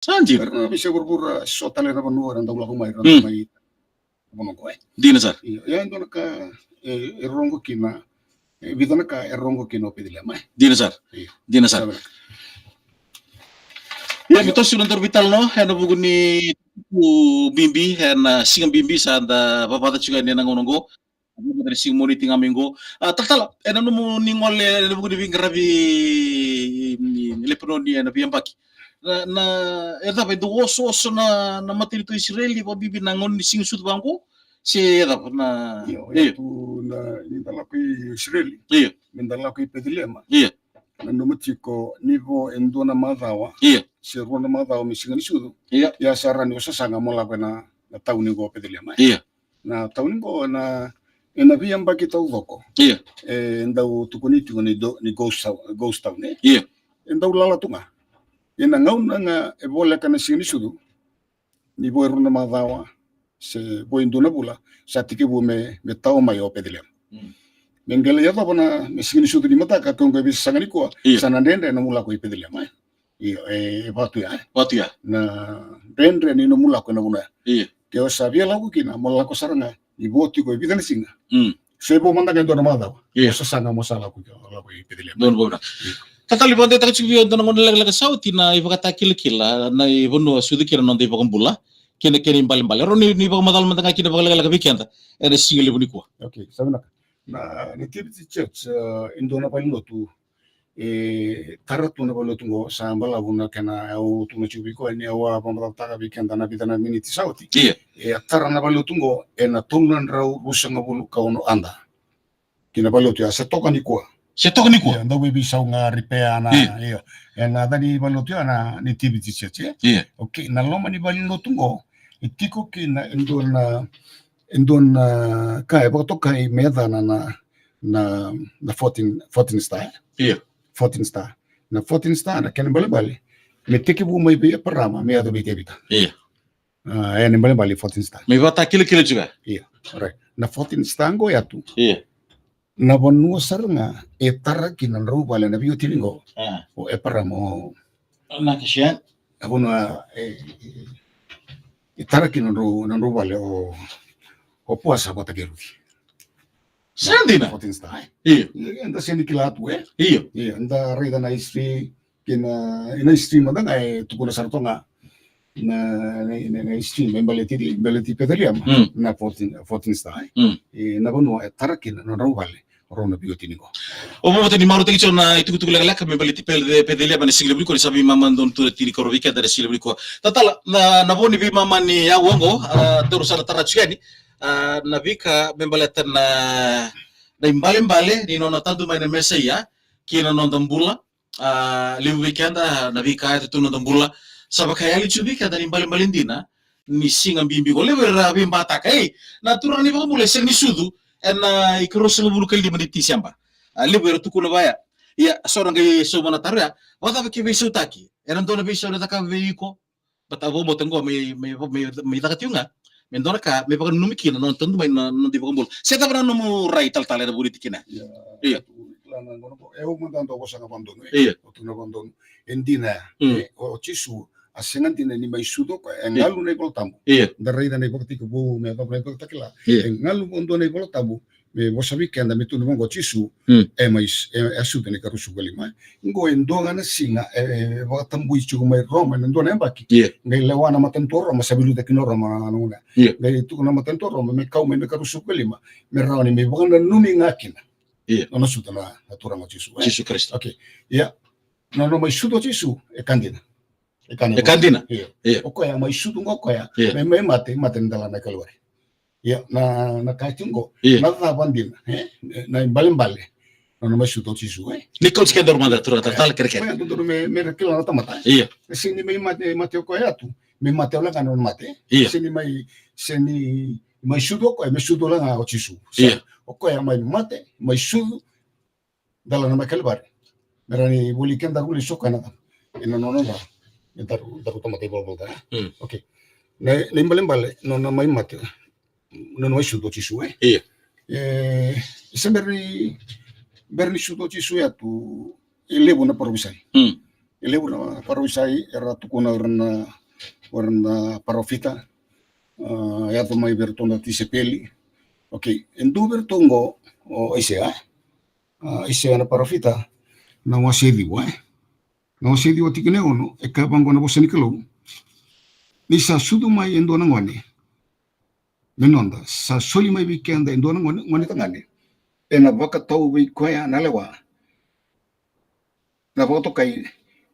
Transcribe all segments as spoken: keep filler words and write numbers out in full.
Sa dina. Era na veisiga vuravura, so tale na vanua era dau lako mai, era dau mai vanua qo, e. Dina sara. Io, ia e dua na ka e, e rogo kina, e vica na ka e rogo kina o Peceliema, e. Dina sara. Io. Dina sara. Sa vinaka. Ia, me toso na daru veitalanoa ena vuku ni tukutuku bibi, ena siga bibi sa da vavaca tiko yani ena gauna qo. Ena siga Moniti ga mai qo. A, talatala, ena nomuni gole ena vuku ni veiqaravi ni, ni lepanoni ena veiyabaki, na, na, e cava, e dau osooso na, na matanitu o Isireli vakabibi na gauna ni Siga ni Sucu vaqo? Se e cava na... Io, io. Ia tu na, ni da lako i Isireli. Io. Ni da lako i Peceliema. Io. Nanuma tiko ni vo e dua na macawa. Io. Se rua na macawa me Siga ni Sucu. Io. Ia sa rawa ni o sasaga mo lako ena, na tauni qo o Peceliema, e. Io. Na tauni qo na, ena veiyabaki taucoko. Io. E dau tukuni tiko ni do, ni ghost town, ghost town, e. Io. E dau lala tu ga. Ena gauna ga e voleka na Siga ni Sucu, ni vo e rua na macawa se vo e dua na vula, sa tekivu me, me tawa mai o Peceliema. Mm. Me qai lai yacova na, me Siga ni Sucu ni mataka, ke o qai veisasaga nikua, io, sa na dredre na nomu lako i Peceliema, e. Io, e, e vaka tu ya, e. Vaka tu ya. Na dredre ni nomu lako ena vanua ya. Io. Ke o sa via lako kina, mo lako sara ga ni vo tiko e vica na siga. Mm. Se vo mada ga e dua na macawa. Io. Mo sasaga mo sa lako, lako i Peceliema. Donu vou na. Io. Talatala, ni vakadeitaka tiko vei au e dua na gauna lekaleka sa oti na ivakatakilakila, na ivanua sucu kina na noda iVakabula, kei na kena ibalebale. Rawa ni, ni vakamacala mada ga kina vakalekaleka vei keda ena siga levu nikua. Okay, sa vinaka. Na Nativity Church, e, e dua na valenilotu, e tara tu na valenilotu qo, sa balavu na kena, au tukuna tiko vei koya ni au a vakamacalataka vei keda na vica na miniti sa oti. Io. E a tara na valenilotu qo ena tolu na drau ruasagavulu ka ono AD. Kina valenilotu ya, se toka nikua. Se toka nikua? Io, dau veiveisau ga, repair na, io, io. Ena yaca ni valenilotu ya na Nativity Church, e? Io. Okay, na loma ni valenilotu qo, e tiko kina e dua na, e dua na ka e vakatokai me yacana na, na, na fourteen, fourteen star, e? Io. Fourteen star. Na fourteen star, na kena ibalebale, me tekivu mai vei Eparama, me yaco vei Tevita. Io. A, e na ibalebale fourteen star. Me ivakatakilakila tiko ya. Io, right. Na fourteen star qo ya tu. Io. Na vanua sara ga e tara kina na nodrau vale na veiwatini qo. A. O Eparama, o... Na kisia. Na vanua e, e, e tara kina na nodrau, na nodrau vale o, o Poasa vata kei Ruci. Sa dina? Fourteen star, e? Io. Io, eda sega ni kila tu, e? Io. Io, eda raica na history, kei na, na history mada ga e tukuna sara toka ga na, na, na, na history me baleti, baleti Peceliema, mm, na fourteen, fourteen star, e? Mm. E, na vanua e tara kina na nodrau vale o rau na veiwatini qo. O, vata ni marautaki tiko na itukutuku lekaleka me baleti Pece-, Peceliema ena siga levu nikua, ni sa veimama donu tu na tinikarua vei keda ena siga levu nikua. Talatala, na, na vo ni veimama ni aua qo, a, daru sa na tara tiko yani, a, na veika me baleta na, na ibalebale ni nona tadu mai na Mesaia ki na noda bula. A, levu vei keda na veika e tu na noda bula, sa vakayali tu vei keda na ibalebale dina ni siga bibi qo. Levu era veibataka, ei, na Turaga ni iVakabula e sega ni sucu ena ikaruasagavulu ka lima ni Tiseba. A, levu era tukuna vaya. Ia, so na qai sauma na taro ya, vakacava ke veisautaki? Ena dua na veisau e cakava vei iko? Baleta au vakabauta qo me, me, me, me caka tiko ga me dua na ka me vakananumi kina na nona tadu mai na, na noda iVakabula. Se cava na nomu rai, talatala, ena vuku ni tikina? Ia. Io. Au kila na gauna qo, e, au mada dau vosa ga vakadodonu, e. Io. Au tukuna vakadodonu. E dina ya. Mm. E, o, o Jisu, a sega dina ni mai sucu o koya, e, io, galu na iVola Tabu. Io. Da raica na iVakatekivu, me yacova na iVakatakila. Io. E galu vakadua na iVola Tabu me vosa vei keda me tukuna vaqo o Jisu, mm, e mai s-, e, e a sucu ena ikaruasagavulu ka lima. Qo e dua ga na siga e, e vakatabui tiko mai Roma ena dua na yabaki. Io. Qai lewa na matanitu o Roma, sa veiliutaki kina o Roma na, na gauna. Io. Qai tukuna na matanitu o Roma me kau mai na ikaruasagavulu ka lima, me rawa ni mai vakananumi ga kina, io, na nona sucu na, na Turaga o Jisu, e? Jisu Karisito. Okay. Ia, na nona mai sucu o Jisu e ka dina. E ka dina. E ka dina. Io. Io. O koya mai sucu ga o koya. Io. Me, me mate, mate ena delana i Kalivari. Ia, na, na ka e tiko qo. Io. Na cava dina, e? Na ibalebale na nona mai sucu o Jisu, e? Ni kauti kedaru mada, turaga, talatala, kerekere. Koya dodonu me, me ra kila na tamata, e? Io. E sega ni mai mate, mate o koya tu, me mate wale ga na nona mate. Io. E sega ni mai, sega ni mai sucu o koya, me sucu wale ga o Jisu. Io. O koya mai mate, mai sucu, delana mai Kalivari. Me rawa ni voli kedaru lesu o koya na cava? Ena nona, nona, me daru, daru tamata ivalavala ca. Mm. Okay. Na, na ibalebale, nona mai mate, nona mai sucu o Jisu, e? Io. E, se bera ni, bera ni sucu o Jisu ya tu, e levu na parofisai. Mm. E levu na parofisai era tukuna o ira na, o ira na parofita. A, yaco mai vei iratou na tisaipeli. Okei, e dua vei iratou oqo o Aisea. A, Aisea na parofita, na wase e ciwa, e. Na wase e ciwa tikina e ono, e kaya vaqo na vosa ni Kalou: Ni sa sucu mai e dua na gone me noda, sa soli mai vei keda e dua na gone, gone tagane, ena vakatau vei koya na lewa, na vakatokai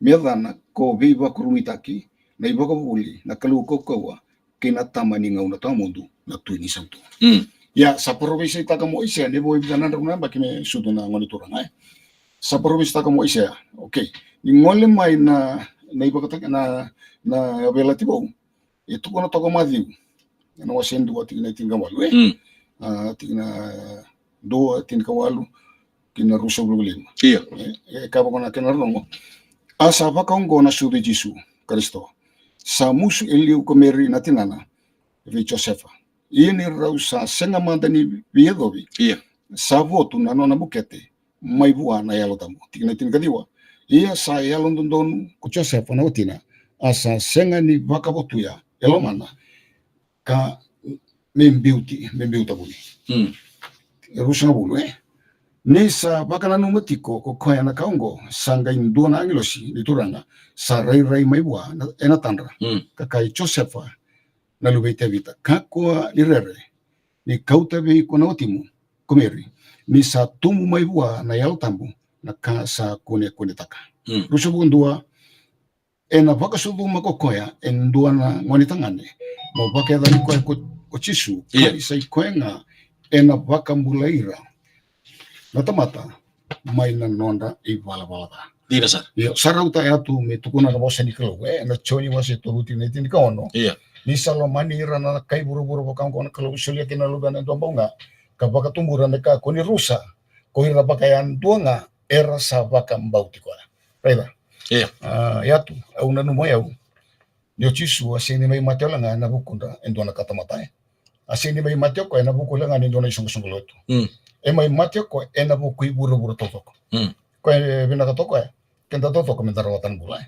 me yacana ko Veivakurabuitaki, na iVakavuvuli, na Kalou Kaukauwa, kei na Tama ni gauna tawamudu, na Tui ni sautu. Mm. Ia, sa parofisaitaka mai o Aisea, ni vo e vica na drau na yabaki me sucu na gone turaga, e. Sa parofisaitaka mai o Aisea. Okei. Ni gole mai na, na ivakataki, na, na Veiyalayalati Vou. E tukuna toka o Maciu, ena wase e dua, tikina e tinikawalu, e? Mm. A, tikina dua, tinikawalu, kei na ruasagavulu ka lima. Io. E, e kaya vaka na kena rogo. A sa vakaoqo na sucu i Jisu Karisito. Sa musu e liu ko Meri na tinana vei Josefa. Ia ni rau sa sega mada ni veiyacovi. Io. Sa votu na nona bukete mai vua na Yalo Tabu. Tikina tinikaciwa. Ia sa yalododonu ko Josefa na watina, a sa sega ni vakavotuya e lomana, ka me biuti, me biuta vuni. Mm. E ruasagavulu, e? Ni sa vakananuma tiko ko koya na ka oqo, sa qai dua na agilosi ni Turaga sa rairai mai vua na, ena tadra. Mm. Ka kaya, Josefa, na luve i Tevita, kakua ni rere, ni kauta vei iko na watimu ko Meri, ni sa tubu mai vua na Yalo Tabu na ka sa kunekunetaka. Mm. Ruasagavulu ka dua. Ena vakasucuma ko koya e dua na gone tagane, mo vakayacani koya ko, ko Jisu. Io. Ka ni sa i koya ga ena vakabulai ira na tamata mai na nodra ivalavala ca. Dina sara. Io, sa rauta, e, Yatu, me tukuna na vosa ni Kalou, e, na Joni wase tolu, tikina e tinikaono. Io. Ni sa lomani ira na kai vuravura vaka oqo na Kalou, solia kina na Luvena e dua bau ga, ka vakatubura me kakua ni rusa ko ira vakayadua ga era sa vakabauti koya. Raica. Io. A, Yatu, au nanuma o yau ni o Jisu a sega ni mai mate wale ga ena vukudra e dua na katamata, e. A sega ni mai mate o koya ena vuku wale ga ni dua na isoqosoqo lotu. Mm. E mai mate o koya ena vuku i vuravura taucoko. Mm. Koya e vinakata o koya, keda taucoko meda rawata na bula, e.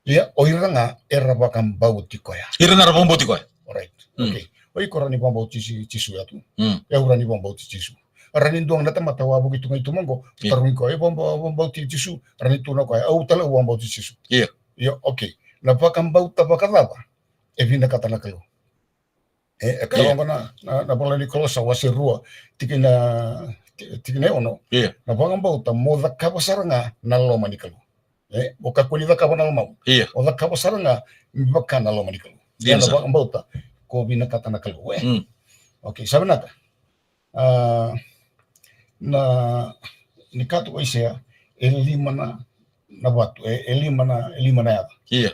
Ia, o ira ga era vakabauti koya. Ira ga era vakabauti koya. Alright. Mm. Okay. O iko rawa ni vakabauti Ji-, Jisu, Yatu. Mm. Au rawa ni vakabauti Jisu. Rawa ni dua ga na tamata wavoki tu ga i tuba oqo, io, tarogi koya, e, vakabau-, vakabauti Jisu, rawa ni tukuna o koya, au tale au vakabauti Jisu. Io. Io, okay. Na vakabauta vakacava e vinakata na Kalou? E, e kaya, io, oqo na, na, na vola ni Kolosa wase rua, tikina, ti-, tikina e ono. Io. Na vakabauta mo cakava sara ga na loma ni Kalou. E, mo kakua ni cakava na lomamu. Io. O cakava sara ga me vaka na loma ni Kalou. Dina sara. Ia na vakabauta ko vinakata na Kalou, e. Mm. Okay, sa vinaka. A, na, ni kaya tu o Aisea, e lima na, na vatu, e, e lima na, e lima na yaca. Io.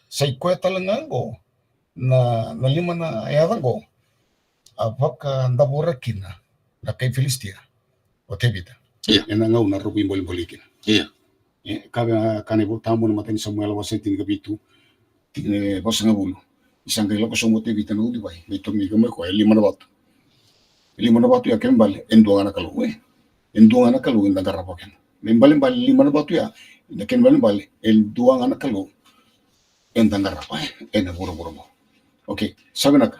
Sa i koya tale ga oqo, na, na lima na yaca oqo, a vakadavora kina na kai Filisitia o Tevita. Io. Ena gauna rau veibolebole kina. Io. E, ka vei, ka na iVola Tabu na imatai ni Samuela wase tinikavitu, tikina e vasagavulu. Ni sa qai lako sobu o Tevita na ulivai, me tomika mai o koya e lima na vatu. E lima na vatu ya, kena ibalebale e dua ga na Kalou, e. E dua ga na Kalou eda qarava o keda. Na ibalebale e lima na vatu ya, na kena ibalebale e dua ga na Kalou eda qarava, e, ena vuravura oqo. Okay, sa vinaka.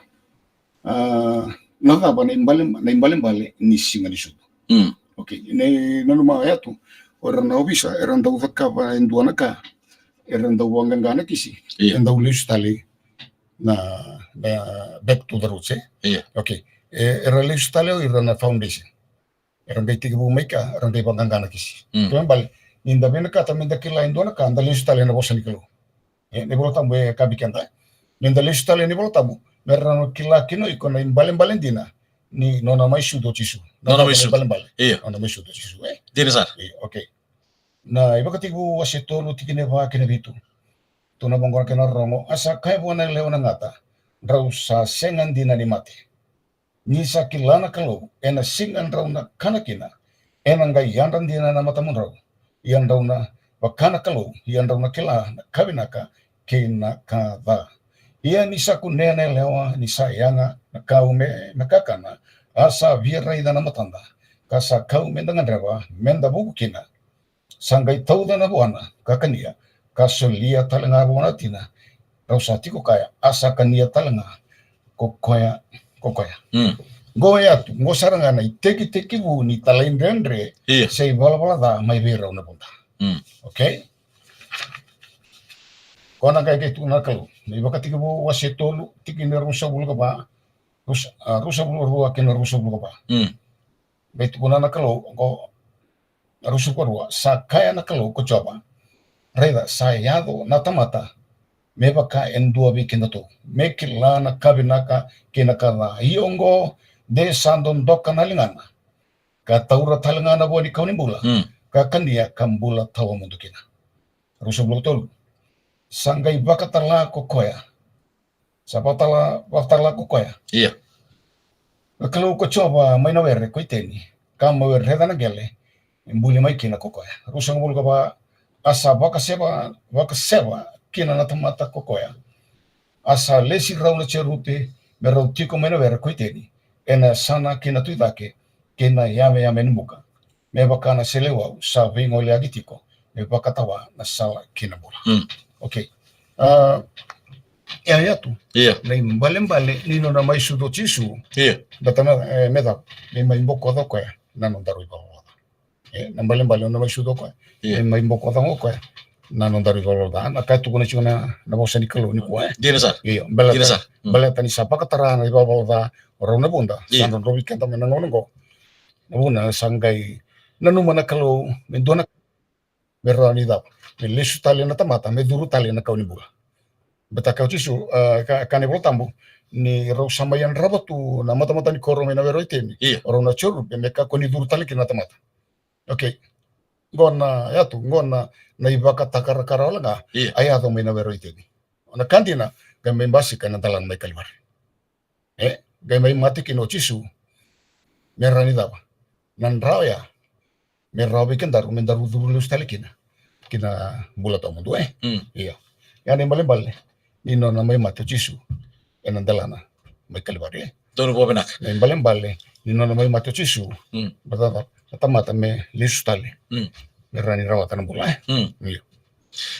A, na cava na ibale, na ibalebale ni siga ni sucu? Mm. Okay, ni nanuma, Yatu, o ira na ovisa era dau cakava e dua na ka, era dau vaqaqa na kisi, io, e dau lesu tale na, na back to the roots, e? Io. Okay. E, era lesu tale o ira na foundation. Era qai tekivu mai kea, era qai vaqaqa na kisi. Mm. Kena ibalebale, ni da vinakata meda kila e dua na ka, da lesu tale ena vosa ni Kalou. E, na iVola Tabu e kaya vei keda, e. Meda lesu tale ena iVola Tabu, mera na kila kina o iko na ibalebale dina ni nona mai sucu o Jisu. Na nona mai sucu. Ibalebale. Io. Nona mai sucu o Jisu, e? Dina sara. Io, okay. Na iVakatekivu wase tolu, tikina e va kei na vitu. Tukuna vaqo na kena rogo: A sa kaya vua na lewe na gata, drau sa sega dina ni mate. Ni sa kila na Kalou ena siga drau na kana kina, ena qai yadra dina na matamudrau. Ia drau na vaka na Kalou, ia drau na kila na ka vinaka kei na ka ca. Ia ni sa kunea na yalewa ni sa yaga na kau me, me kakana, a sa via raica na matada, ka sa kau meda gadreva meda vuku kina. Sa qai tauca na vuana ka kania, ka solia tale ga vua na tina, rau sa tiko kaya, a sa kania tale ga ko koya, ko koya. Mm. Qo e Yatu, qo sara ga na itekitekivu ni talaidredre, ia, se ivalavala ca mai vei rau na vuda. Mm. Okay? Ko na qai kei tukuna na Kalou. Na iVakatekivu wase tolu, tikina e ruasagavulu ka va, rusa-, a, ruasagavulu ka rua kei na ruasagavulu ka va. Mm. Qai tukuna na Kalou, qo, ruasagavulu ka rua, sa kaya na Kalou ko Jiova, raica, sa yaco na tamata me vaka e dua vei kedatou, me kila na ka vinaka kei na ka ca. Ia oqo, de sa dodoka na ligana, ka taura tale ga na vua ni kau ni bula, mm, ka kania ka bula tawamudu kina. Ruasagavulu ka tolu. Sa qai vakatala ko koya. Sa vakatala, vakatala ko koya. Ia. Na Kalou ko Jiova mai na were ko Iteni, ka mai were na qele, e buli mai kina ko koya. Ruasagavulu ka va, a sa vakaseva, vakaseva kina na tamata ko koya. A sa lesi rau na jerupi, me rau tiko mai na were ko Iteni, ena yasana kei na tuicake, kei na yameyame ni buka, me vaka na seleiwau sa veigoliyaci tiko, me vakatawa na sala ki na bula. Mm. Okay. A, e a Yatu. Ia. Na ibalebale ni nona mai sucu o Jisu. Ia. Baleta na, e, me cava, me mai bokoca o koya na nodaru ivalavala ca. E, na ibalebale nona mai sucu o koya. Ia. Me mai bokoca o koya na nodaru ivalavala ca. Na ka e tukuna tiko na, na vosa ni Kalou nikua, e. Dina sara. Io, baleta, dina sara. Mm. Baleta ni sa vakatara na ivalavala ca o rau na vuda. Ia. Sa drodrovi keda mai na gauna qo. Na vuna sa qai nanuma na Kalou me dua na, me rawa ni cava, me lesu tale na tamata, me curu tale na kau ni bula. Baleta kaya o Jisu, a, ka, kaya na iVola Tabu, ni rau sa mai yadrava tu na matamata ni koro mai na were o Iteni. Ia. O rau na jerupi, me kakua ni curu tale kina na tamata. Okay. Qo na Yatu, qo na, na ivakatakarakara wale ga, ia, a yaco mai na were o Iteni. O na ka dina, qai mai basika ena delana mai Kalivari. E, qai mai mate kina o Jisu. Me rawa ni cava? Na dra oya me rawa vei kedaru me daru curu lesu tale kina ki na bula tawamudu, e? Mm. Io. Ia na ibalebale ni nona mai mate o Jisu ena delana mai Kalivari, e? Donu vakavinaka. Na ibalebale ni nona mai mate o Jisu, mm, baleta na tamata me lesu tale. Mm. Me rawa ni rawata na bula, e? Mm. Io.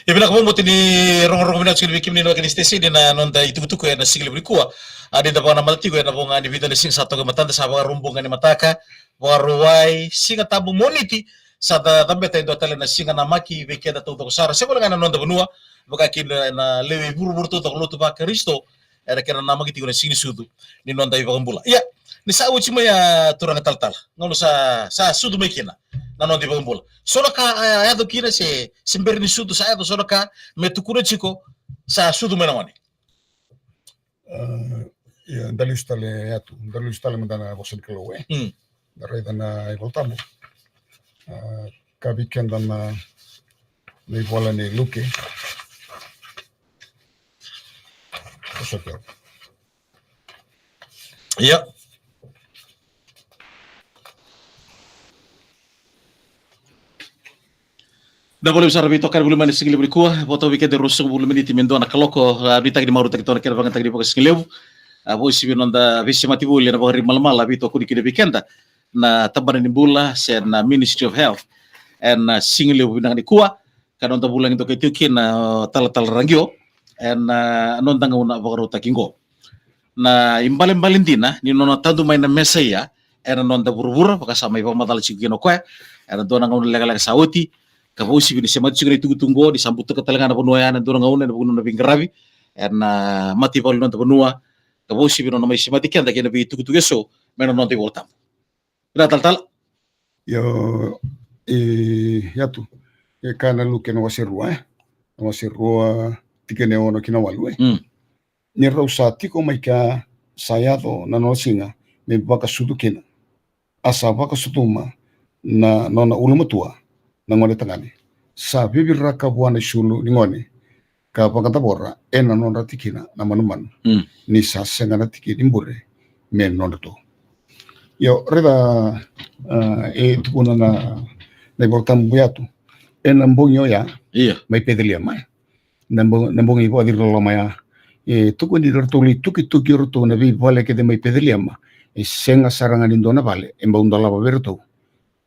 Ia vinaka vakalevu ni rogorogo vinaka tiko vei kemuni na weka ni siteseni na noda itukutuku ena siga levu nikua. A, ni da vakanamata tiko ena vo ga ni vica na siga sa toka e matada, sa Vakaraubuka ni mataka, Vakarauwai, Siga Tabu, Moniti, sa da cabeta e dua tale na siga namaki vei keda taucoko sara, se vale ga na noda vanua, vaka kina na lewe i vuravura taucoko, lotu vaKarisito, era kena namaki tiko na siga ni sucu ni noda iVakabula. Ia, ni sa oti mai, a, turaga talatala, gauna sa, sa sucu mai kina na noda iVakabula. So na ka, a, a yaco kina se, se bera ni sucu sa yaco so na ka me tukuna tiko sa sucu mai na gone. A, ia, da lesu tale, Yatu, da lesu tale mada na vosa ni Kalou, e. Mm. Da raica na iVola Tabu. A, ka vei keda na, na ivola nei Luke. Vosa Kalou. Ia. Da vakalevu sara veitokani voli mai na siga levu nikua, vakatau vei keda e ruasagavulu miniti me dua na kaloko, a, nuitaki ni marautaki toka na kena vakayagataki ni vakasigalevu. A, vakauasivi na noda veisemati voli ena vakarimalamala, veitokoni kina vei keda na tabana ni bula se na Ministry of Health ena, a, siga levu vinaka nikua. Ka noda vulagi dokai tiko kina, o, talatala Raqio, ena, a, noda gauna vakarautaki qo. Na ibalebale dina ni nona tadu mai na Mesaia ena noda vuravura, vaka sa mai vakamacala tiko kina o koya ena dua na gauna lekaleka sa oti, ka vakauasivi ni semati tiko na itukutuku qo, ni sa butuka tale ga na vanua ya ena dua na gauna ena vuku ni nona veiqaravi ena, a, mataivalu ni noda vanua, ka vakauasivi nona mai semati keda kei na veitukutuku eso mai na noda iVola Tabu. Vinaka talatala. Io, e, Yatu, e kaya na Luke na wase rua, e? Na wase rua, tikina e ono ki na walu, e? Mm. Ni rau sa tiko mai kea, sa yaco na nona siga me vakasucu kina. A sa vakasucuma na nona ulumatua, na gone tagane. Sa viviraka vua na isulu ni gone, ka vakadavora ena nodra tikina na manumanu. Mm. Ni sa sega na tiki ni bure me nodratou. Io, raica, a, e tukuna na, na iVola Tabu, Yatu, ena bogi oya, ia, mai Peceliema, e. Na bo-, na bogi vakaciriloloma ya. E tukuni iratou lai tukituki iratou na veivale kece mai Peceliema. E sega sara ga ni dua na vale e bau dolava vei iratou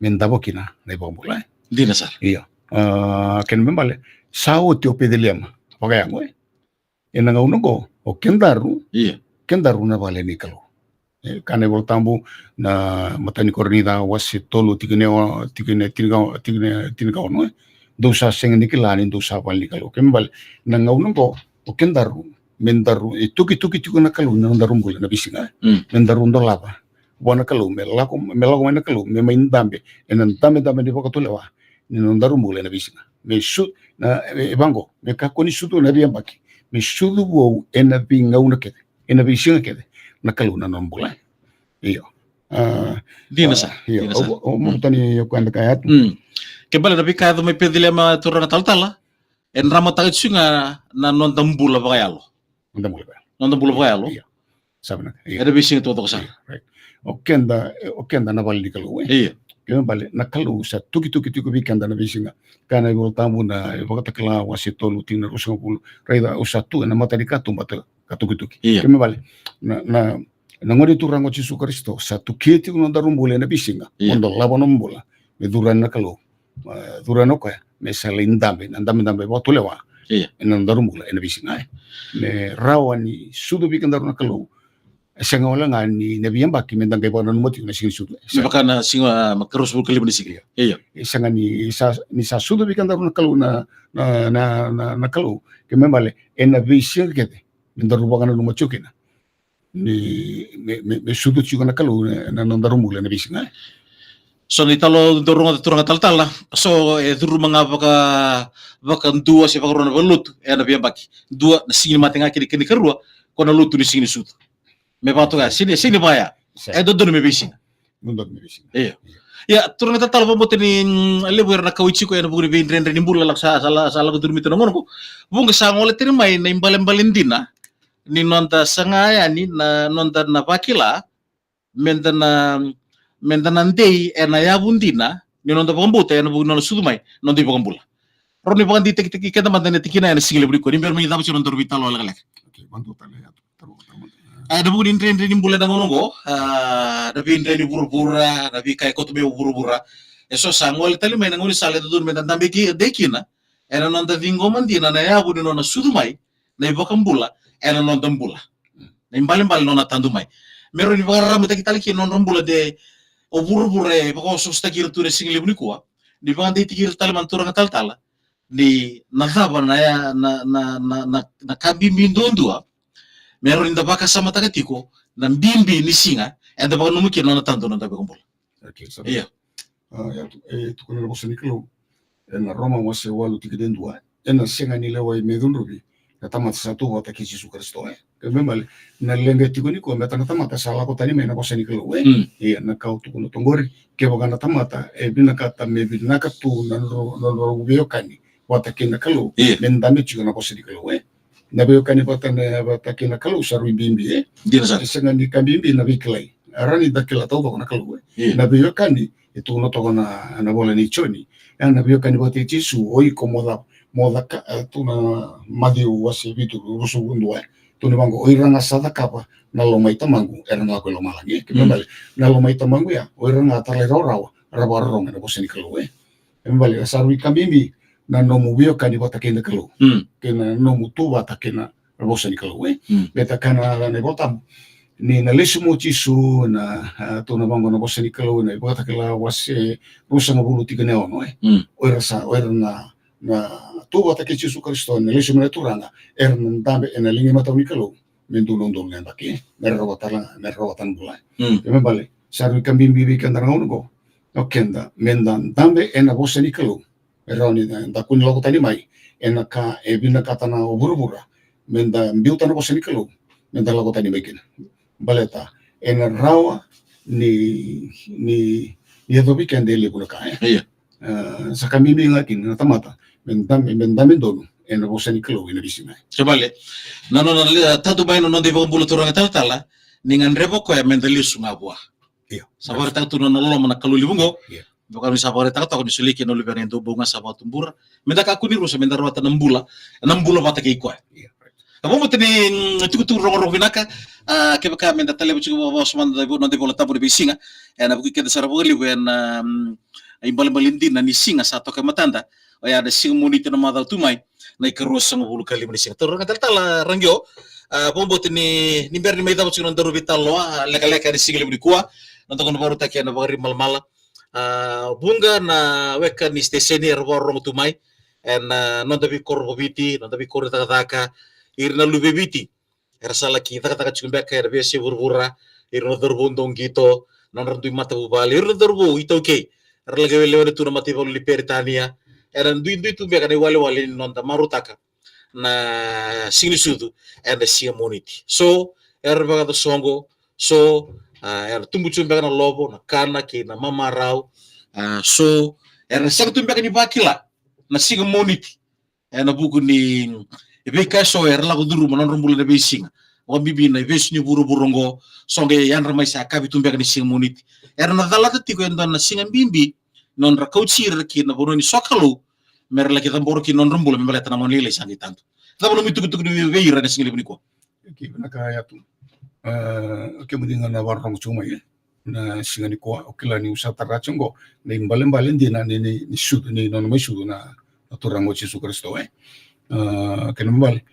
me davo kina na iVakabula, e? Dina sara. Io. A, kena ibalebale, Sa oti o Peceliema vakayago, e. Ena gauna oqo, o kedaru, ia, kedaru na vale ni Kalou. E, kaya na iVolatabu, na imatai ni Korinica wase tolu, tikina, tikina, tikina, tikina ono, e. Dou sa sega ni kila ni dou sa vale ni Kalou. Kena ibalebale, na gauna oqo, o kedaru, me daru, e tukituki tiko na Kalou na nodaru bula ena veisiga, e. Mm. Me daru dolava vua na Kalou, me lako, me lako mai na Kalou, me mai dabe ena dabedabe ni vakatulewa ni nodaru bula ena veisiga. Me su-, na, e, e vaqo, me kakua ni sucu na veiyabaki, me sucu vou ena veigauna kece, ena veisiga kece, na Kalou na nona bula. Io. A, dina sa, io, dina sa. O, o, o, mm, tani o koya na ka ya tu. Mm. Kena ibalebale na veika yaco mai Peceliema, turaga talatala, e dramataka tiko ga na noda bula vakayalo. Noda bula vakayalo. Noda bula vakayalo. Io. Sa vinaka. Io. Ena veisiga taucoko sara. Io, right. O keda, o keda na vale ni Kalou, e. Io. Kena ibalebale, na Kalou sa tukituki tiko vei keda na veisiga. Kaya na iVolatabu na iVakatakila wase tolu, tikina ruasagavulu. Raica, au sa tu ena mata ni katuba ka tukituki. Io. Kena ibalebale, na, na, na Gone Turaga o Jisu Karisito sa tukia tiko na nodaru bula ena veisiga. Io. Mo dolava nomu bula, me curu yani na Kalou. A, curu yani o koya me sa lai dabe na dabedabe vakatulewa. Io. Ena nodaru bula ena veisiga, e. Me rawa ni sucu vei kedaru na Kalou. E sega wale ga ni na veiyabaki me da qai vakananuma tiko na siga ni sucu. Me vaka na siga, a, makaruasagavulu ka lima ni siga. Io. Io. E sega ni sa, ni sa sucu vei kedaru na Kalou na, na, na, na, na Kalou. Kena ibalebale, ena veisiga kece me daru vakananuma tiko kina ni me, me, me sucu tiko na Kalou na, na nodaru bula ena veisiga, e. So na italanoa dau rogoca, turaga talatala, so e curuma ga vaka, vakadua se vakarua na valenilotu ena veiyabaki. Dua na Siga ni Mate ga kei na, kei na ikarua, ko na lotu ni Siga ni Sucu. Me vakatoka, sega ni, sega ni vaya. Sa. E dodonu me veisiga. Dodonu me veisiga. Io. Io. Ia, turaga talatala, vakabauta ni, mm, levu era na kauwai tiko ena vuku ni veidredre ni bula, lako sa, sa, sa lako curumi tu na gauna qo. Vuqa sa gole tani mai na ibalebale dina ni noda saga yani na noda na vakila, me da na, me da na dei ena yavu dina ni noda vakabauta ena vuku ni nona sucu mai na noda iVakabula. Rawa ni vakadeitaki keda mada ena tikina ena siga levu nikua, ni bera mai cava tiko na nodaru veitalanoa lekaleka. Okay, vakadua tale ya. A, ena vuku ni dredre ni bula ena gauna oqo, a, na veidre ni vuravura, na veika e koto mai vuravura. E so sa gole tale mai na gaunisala e dodonu me da dabe ki, dei kina, ena noda ciqoma dina na yavu ni nona sucu mai na iVakabula ena noda bula. Na ibalebale nona tadu mai. Me rawa ni vakararamataki tale kina na nodra bula de o vuravura e vakaososotaki ira tu na siga levu nikua. Ni vakadeitaki ira tale mai na turaga talatala. Ni na cava na ya, na, na, na, na, na ka bibi duadua me rawa ni da vakasamataka tiko na bibi ni siga eda vakananuma kina na nona tadu na noda iVakabula. Okay, sa. Ia. A, ia tu, e tukuna na vosa ni Kalou ena Roma wase walu tikina e dua. Ena sega ni lewai me cudruvi na tamata sa tu vata kei Jisu Karisito, e. Kena ibalebale, na leqa tiko nikua me ta na tamata sa lako tani mai na vosa ni Kalou, e. Mm. Ia, na ka au tukuna toqori, kevaka na tamata e vinakata me vinaka tu na nodra, nodra veiwekani vata kei na Kalou, ia, me dabe tiko na vosa ni Kalou, e. Na veiwekani vata na, vata kei na Kalou sa rui bibi, e. Dina sara. E sega ni ka bibi na veikilai. E rawa ni da kila taucoko na Kalou, e. Ia. Na veiwekani e tukuna toka na, na vola nei Joni. E, na veiwekani vata kei Jisu, o iko mo ca, mo caka, e, tukuna Maciu wase vitu, ruasagavulu ka dua, e. Tukuna vaqo, o ira ga sa cakava na lomai Tamaqu era na lako i lomalagi, e. Kena ibalebale, na lomai Tamaqu ya, o ira ga talairawarawa era vakarorogo ena vosa ni Kalou, e. Kena ibalebale, sa rui ka bibi na nomu veiwekani vata kei na Kalou. Mm. Kei na nomu tu vata kei na vosa ni Kalou, e. Mm. Baleta kaya na iVolatabu ni na lesu mai o Jisu, na, a, tukuna vaqo na vosa ni Kalou ena iVakatakila wase ruasagavulu tikina e ono, e. Mm. O ira sa, o ira na, na tu vata kei Jisu Karisito, na lesu mai na Turaga, era na dabe ena liga imatau ni Kalou me dua na udolu na yabaki, e. Me ra rawata, me ra rawata na bula. Mm. Kena ibalebale, sa rui ka bibi vei keda na gauna oqo, o keda me da dabe ena vosa ni Kalou. E rawa ni da, da kua ni lako tani mai ena ka e vinakata na vuravura, me da biuta na vosa ni Kalou, me da lako tani mai kina. Baleta ena rawa ni, ni, ni yacovi keda e levu na ka, e. Ia. E, sa ka bibi ga kina na tamata me dabe, me dabe donu ena vosa ni Kalou ena veisiga. Kena ibalebale, na nona, na, tadu mai na noda iVakabula, turaga talatala, ni gadreva o koya me da lesu ga vua. Ia. Sa vakaraitaka tu na nona loloma na Kalou levu oqo. Ia. Vaka ni sa vakaraitaka toka ni solia kina na Luvena e dua bau ga sa vakatubura, me da kakua ni rusa, me da rawata na bula, na bula vata kei koya. Ia. Ka vakabauta ni, mm, tukutuku rogorogo vinaka, a, kevaka me da taleva tiko vakawasoma na noda iVolatabu ena veisiga, ena vuku i keda sara vakalevu ena, mm, ibalebale dina ni siga sa toka e matada. oya na siga Moniti na macawa tu mai, na ikaruasagavulu ka lima ni siga. Turaga talatala Raqio, a, vakabauta ni, ni bera ni mai cava tiko na nodaru veitalanoa lekaleka ena siga levu nikua, na noda gauna vakarautaki ena Vakariba Malamala. A, vuqa na weka ni siteseni era vakarorogo tu mai ena noda veikoro vakaviti, noda veikoro ni cakacaka, ira na luve i Viti era sa laki cakacaka tiko beka ena veiyasai vuravura, ira na cauravou dau qito, na nodra dui matavuvale, ira na cauravou iTaukei era laki lewena tu na mataivalu ni Peritania, era duidui tu beka na iwalewale ni noda marautaka na siga ni sucu ena siga Moniti. So era vakayaco soqo, so, a, era tubu tiko beka na lovo, na kana kei na mamarau, a, so era sega tu beka ni vakila na siga Moniti ena vuku ni veika eso era lako curuma na nodra bula ena veisiga. Vakabibi na ivesu ni vuravura oqo, so qai yadra mai sa yakavi tu beka ni siga Moniti. Era na calata tiko e dua na siga bibi, nodra kauti ira ki na vanua ni sokalou, mera laki cabora kina na nodra bula me baleta na gone lailai sa qai tadu. Cava nomu itukutuku vei, vei ira ena siga levu nikua? Ke vinaka Yatu. A, o kemuni ga na vakarorogo tiko mai, e, na siga nikua, o kila niu sa tara tiko qo na ibalebale dina ni, ni, ni sucu, ni nona mai sucu na, na Turaga o Jisu Karisito, e. A, kena ibalebale,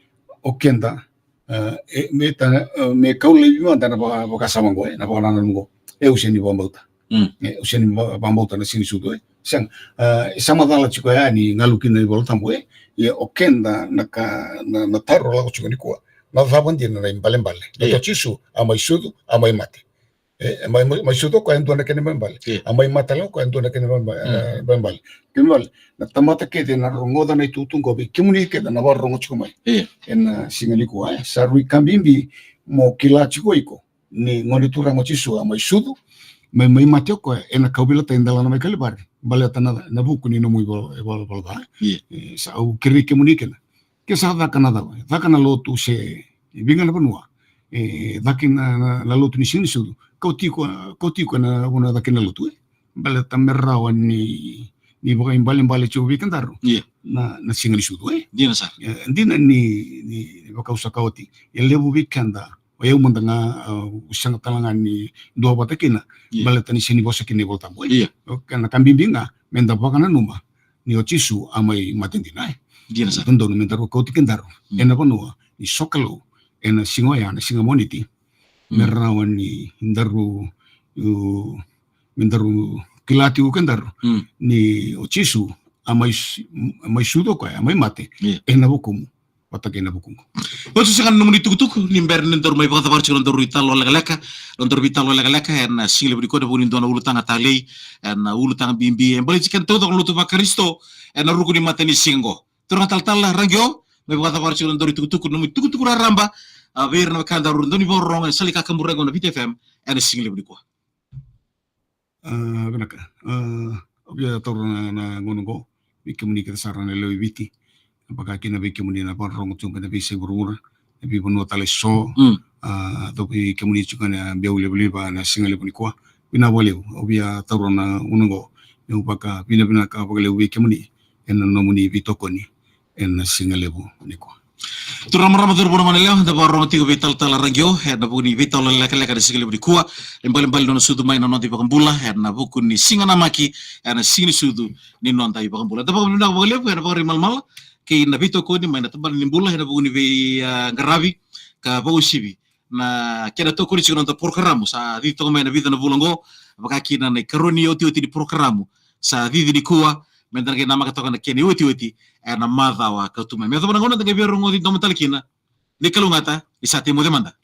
o keda, a, e, me ta, a, me kau laivi mada na vaka, vakasama qo, e, na vakanananu qo. E, au sega ni vakabauta. Mm. E, au sega ni va-, vakabauta na siga ni sucu, e. Sega, a, e sa macala tiko ya ni galu kina na iVola Tabu, e. Ia o keda na ka, na, na taro lako tiko nikua. Na cava dina na ibalebale? Ia. Baleta o Jisu a mai sucu, a mai mate. E, mai, mai, mai sucu o koya e dua na kena ibalebale. Io. A mai mate tale o koya e dua na kena ibalebale, mm, e, ibalebale. Kena ibalebale, na tamata kece na rogoca na itukutuku qo, vei kemuni kece na vakarorogo tiko mai. Io. Ena siga nikua, e, sa rui ka bibi mo kila tiko o iko ni Gone Turaga o Jisu a mai sucu, mai, mai mate o koya ena kauveilatai e delana mai Kalivari. Baleta na, na vuku ni nomu ivala, ivala, ivala ca. Io. E, sa au kerei kemuni kina. Ke sa caka na cava, caka na lotu se vica na vanua, e, caka na, na, na lotu ni siga ni sucu, kau tiko, kau tiko ena vanua caka na lotu, e. Baleta me rawa ni, ni vakaibalebale tiko vei kedaru. Io. Na, na siga ni sucu, e. Dina sara. E, dina ni, ni, ni vakau saka oti. E levu vei keda, o yau mada ga, a, au sega tale ga ni duavata kina. Io. Baleta ni sega ni vosa kina iVola Tabu, e. Io. O kena ka bibi ga, meda vakananuma ni o Jisu a mai mate dina, e. Dina sara. Dodonu me daru kauti kedaru, mm, ena vanua ni sokalou ena siga oya, na siga Moniti. Mm. Me rawa ni daru, u, me daru kila tiko kedaru, mm, ni o Jisu a mai s-, a mai sucu o koya, a mai mate, io, ena vukumu vata kei na vukuqu. Oti saka na nomuni itukutuku ni bera ni daru mai vakacavari tiko na nodaru italanoa lekaleka, na nodaru veitalanoa lekaleka ena siga levu nikua ena vuku ni dua na ulutaga talei, ena ulutaga bibi e baleti keda taucoko na lotu vaKarisito ena ruku ni matanisiga oqo. Turaga talatala Raqio, mai vakacavari tiko na nodaru itukutuku, na nomuni itukutuku raraba, a, vei ira na wekadaru dau ni vakarorogo ena sala ni kakaburaki oqo na Viti FM ena siga levu nikua. A, vinaka. A, au via taura na, na gauna oqo vei kemuni kece sara na lewe i Viti, vaka kina vei kemuni na vakarorogo tiko mai na veiyasai vuravura, na veivanua tale eso. Mm. A, dau vei kemuni tiko na biau livaliva na siga levu nikua. Vinaka vakalevu, au via taura na gauna oqo meu vakavinavinaka vakalevu vei kemuni ena nomuni veitokoni ena siga levu nikua. Turaga, marama, cauravou, na goneyalewa, da vakarorogo tiko vei talatala Raqio ena vuku ni veitalanoa lekaleka ena siga levu nikua. Ibalebale ni nona sucu mai na noda iVakabula ena vuku ni siga namaki, ena siga ni sucu ni noda iVakabula. Da vakavinavinaka vakalevu ena Vakariba Malamala kei na veitokoni mai na tabana ni bula ena vuku ni vei, a, qaravi ka vakauasivi na kena tokoni tiko na noda porokaramu sa cici toka mai ena vica na vula oqo, vaka kina na ikarua ni otioti ni porokaramu sa cici nikua, meda na qai namaka toka na kena iotioti ena macawa ka tu mai. Me yacova na gauna da qai via rogoci domo tale kina. Ni kalougata, ni sa tei moce mada.